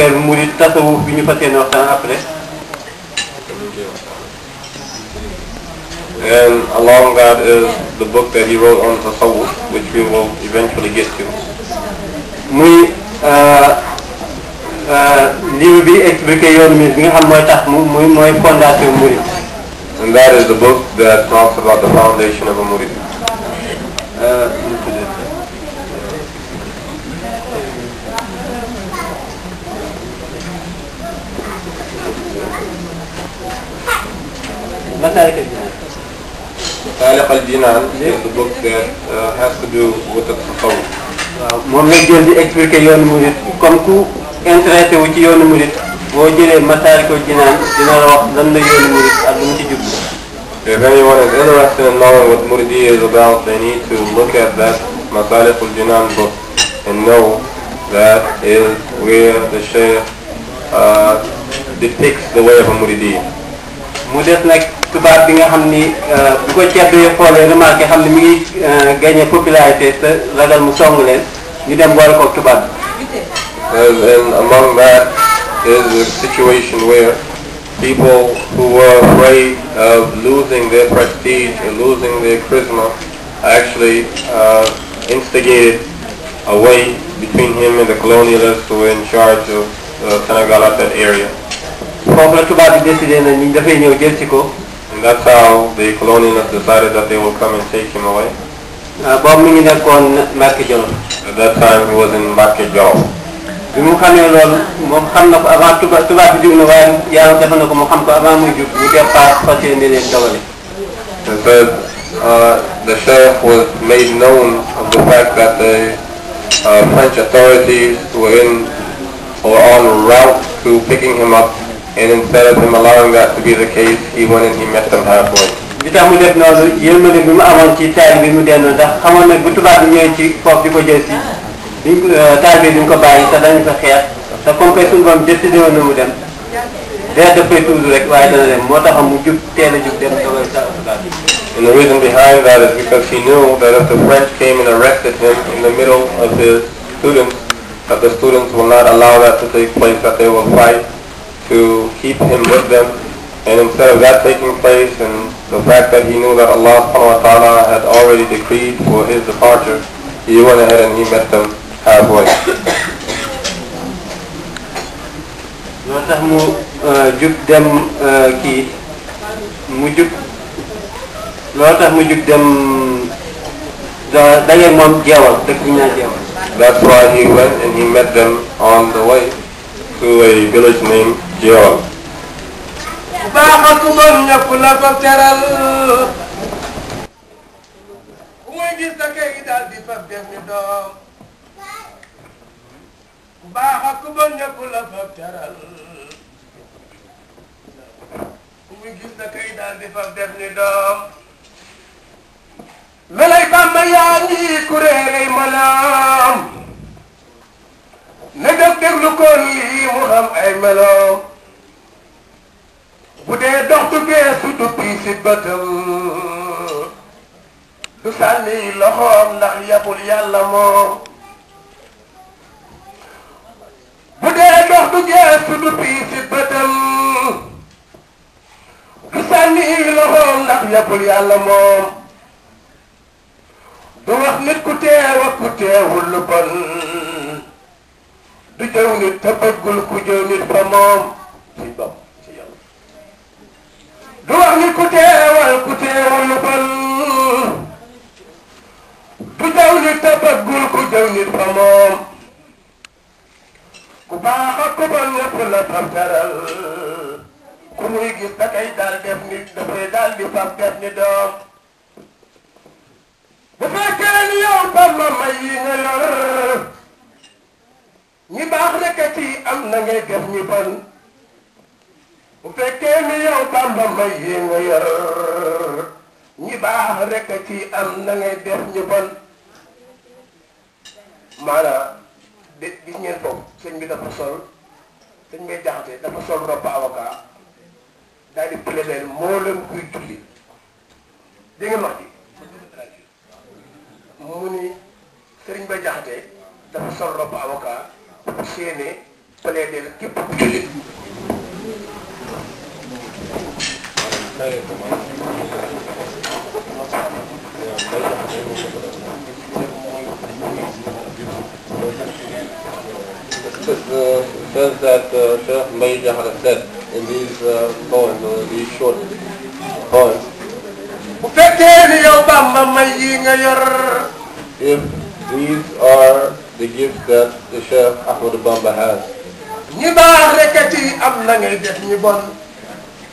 murid tasawuf bi ñu fas yéene waxtaan après. And along that is the book that he wrote on tasawuf, which we will eventually get to. muy livre bi expliqué yoonu murid bi nga xam mooy tax mooy fondation murid. And that is the book that talks about the foundation of a murid. Masalik al-Jinan is the book that has to do with the tasawuf. waaw moom la jël di expliqué yoonu murid comme ku intéressé wu ci yoonu murid boo jëlee Masalik al-Jinan dina la wax lan la yoonu murid ak lu mu ci jublu. If anyone is interested in knowing what Muridi is about, they need to look at that Masalik al-Jinan book and know that is where the Shaykh depicts the way of a Muridi. mu des nag tubaab bi nga xam ni bu ko ceddo yi xoolee remarqué xam ne mi ngi gagné popularité te ragal mu song leen ñu dem boole ko tubaab bi. And among that is a situation where people who were afraid of losing their prestige and losing their charisma actually instigated a way between him and the colonialists who were in charge of Senegal at that area. foofu la tubaab bi décidé na ni dafay ñëw jël ci ko. And that's how the colonialists decided that they will come and take him away. boobu mi ngi nekkoon Mbacké Jolof. At that time he was in Mbacké Jolof. bi mu xamee loolu moom xam na ko avant tubaab bi jug na waaye yàlla defal na ko mu xam ko avant muy jug mu départ fas yéene leen dogale. And so the Sheikh was made known of the fact that the French authorities were on route to picking him up. And instead of him allowing that to be the case, he went and he met them halfway. li tax mu def noonu yërmande bi mu amoon ci taal bi mu delloo ndax xamoon nag bu tubaab bi ñëwee ci foofu di ko jël si taal bi duñ ko bàyyi te dañu fa xeex te comme que suñu borom décidé woon na mu dem dee daf koy tuuti rek waaye dana dem moo taxam mu jub teel a jub dem dogal sa tubaab bi. And the reason behind that is because he knew that if the French came and arrested him in the middle of his students, that the students will not allow that to take place, that they will fight to keep him with them. And instead of that taking place and the fact that he knew that Allah subhanahu wa ta'ala had already decreed for his departure, he went ahead and he met them halfway. loolu tax mu jub dem kii mu jub loolu tax mu jub dem dajeeg moom jeewal dëkk bi ñu naan jeewal. That's why he went and he met them on the way to a village named Jeewal. baaxatu bon ñëpp la ko teral muy gis da kay daal di fab def ni doom baaxatu bon ñëpp la ko teral muy gis da kay daal di fab def ni doom melay Bamba yaa ngi kuréelay malaam ne def déglu ko lii mu xam ay meloom bu dee dox du geesu du piisi bëtam du sànni loxoom ndax yabul yàlla moom bu dee dox du geesu du piisi bëtam du sànni loxoom ndax yabul yàlla moom du wax nit ku teew ak ku teewul lu bon du jëw nit te bëggul ku jëw nit fa moom ci bopp ci yàlla du wax nit ku teewal ku teewul lu bon du jëw nit te bëggul ku jëw nit fa moom ku baax ak ku bon ñëpp la fab teral ku muy gis da kay daal def ni dafay daal di fab def ni doom bu fekkee ni yow Bamba may yi nga yor ñi baax rek a ci am na ngay def ñi bon bu fekkee ni yow Bamba may yi nga yor ñi baax rek a ci am na ngay def ñi bon maanaam de gis ngeen foofu sëñ bi dafa sol sëñ bi jaxate dafa sol robb avocat daal di plaider moo leen kuy julli dégg nga wax ji mu ni sëriñ ba jaxate dafa sol robb avocat séenee plaider képp ku jullit. Says that Cheikh Ahmadou said in these poems, these short poems, bu fekkee ni yow Bamba may yi nga yor. if these are the gifts that the Cheikh Ahmadou Bamba has, ñi baax rek ci am na ngay def ñi bon.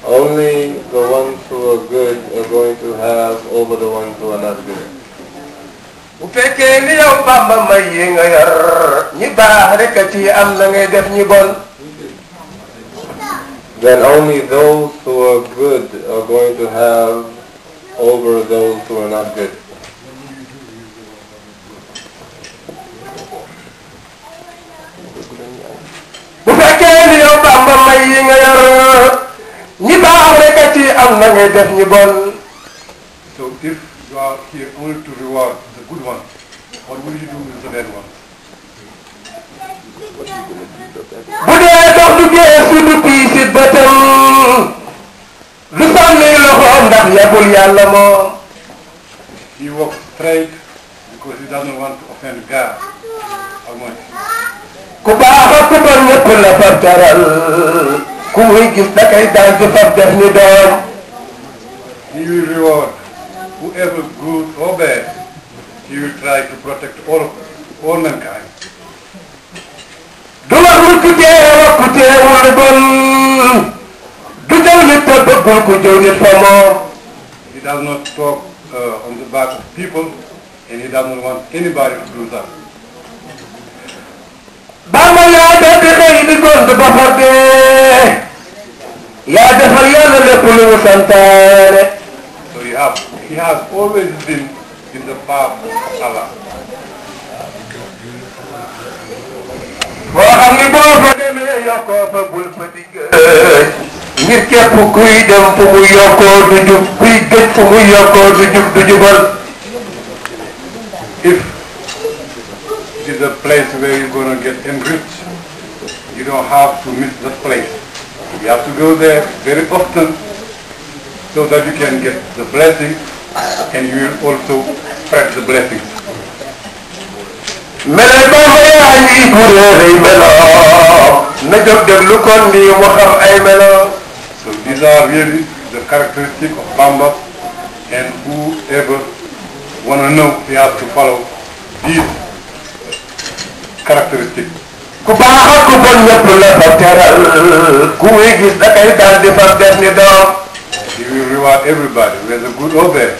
only the ones who are good are going to have over the ones who are not good. bu fekkee ni yow Bamba may yi nga yor ñi baax rek ci am na ngay def ñi bon. Then only those who are good are going to have over those who are not good. bu fekkee ni yow Bamba may yi nga yor ñi baax rek ci am na ngay def ñi bon. So if you are here only to reward the good one, what will you do with the bad one? bu dee dox du geesu du piisi bëtam du sànni loxo ndax yabul yàlla moom. He walks straight because he doesn't want to offend God. How much? ku baax ak ku bon ñëpp la fab taral ku muy gis da kay daal di fab def ni doom. He will reward whoever good or bad. He will try to protect all mankind. du wax lu ku teewul bon du jëw nit te bëggul ku jëw nit fa moom. He does not talk on the back of people, and he doesn't want anybody to do that. Bamba yaa def di xëy di gont ba far dee yaa defal yàlla lépp lu mu santaane. So he has always been in the path of Allah. boo xam ni boo fa demee yokkoo fa bul fa digg ngir képp kuy dem fu mu yokkoo du jub kuy gëj fu mu yokkoo du jub du jubal. If it is a place where you're going to get enriched, you don't have to miss that place. You have to go there very often so that you can get the blessing and you will also spread the blessings. mele Bamba yaa ngi kuréelay melo na jóg déglu kon lii mu xam ay melo. So these are really the characteristics of Bamba, and whoever want to know, he has to follow these characteristics. ku baax ak ku bon ñëpp la fa teral ku muy gis da kay daal di fab def ni doom. He will reward everybody, whether good or bad,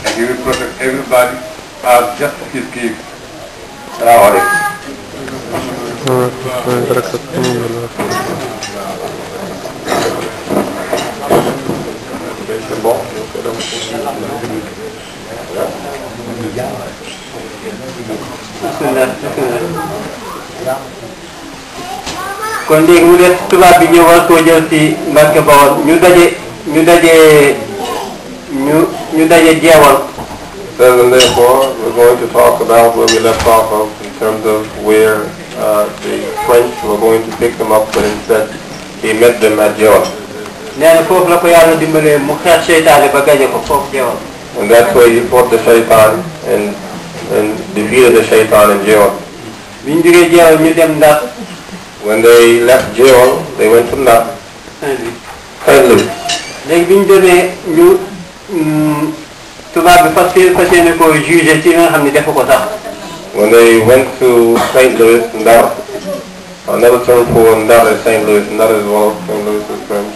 and he will protect everybody as just his gift. salaamaaleykum. kon léegi mu des tubaab bi ñu war koo jël ci Mbacké Bawol ñu daje jeewal. Says, and therefore we're going to talk about where we left off of in terms of where the French were going to pick them up, but instead he met them at Jeewal. nee na foofu la ko yàlla dimbalee mu xeex seytaane ba gaje ko foofu jeewal. And that's where he fought the shaitan and defeated the shaitan in Jeewal. bi ñu jógee jeewal ñu dem Ndar. When they left Jeewal, they went to Ndar. Saint-Louis. léegi bi ñu demee ñu tubaab bi fas yéene ko jugé ci nga xam ne defu ko sax. When they went to St. Louis, Ndar, another term for Ndar is St. Louis. Ndar is Wolof, St. Louis is French.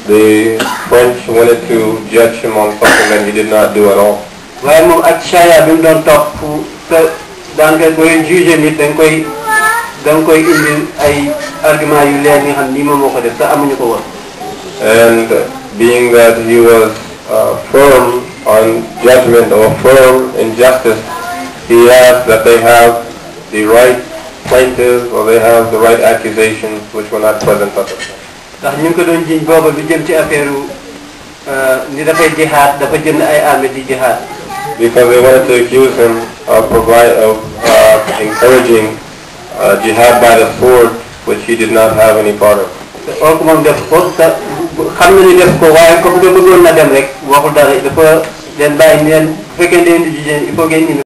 The French wanted to judge him on something that he did not do at all. waaye moom ak charia bi mu doon topp te daanaka booy jugé nit da nga koy indil ay argument yu leer nga xam ni moom moo ko def te amuñu ko woon. And being that he was firm on judgment or firm in justice, he asked that they have the right plaintiffs or they have the right accusations which were not present at the time. ndax ñu ngi ko doon jiiñ booba bi jëm ci affaire ni dafay jihaad dafa jënd ay armes di jihaad. Because they wanted to accuse him of encouraging jihad by the sword which he did not have any part of. kooku moom def ko te xam na ni def ko waaye kooku de bëggoon na dem rek waxul dara dafa leen bàyyi ni leen bu fekkee leen di jigéen il faut ngeen indi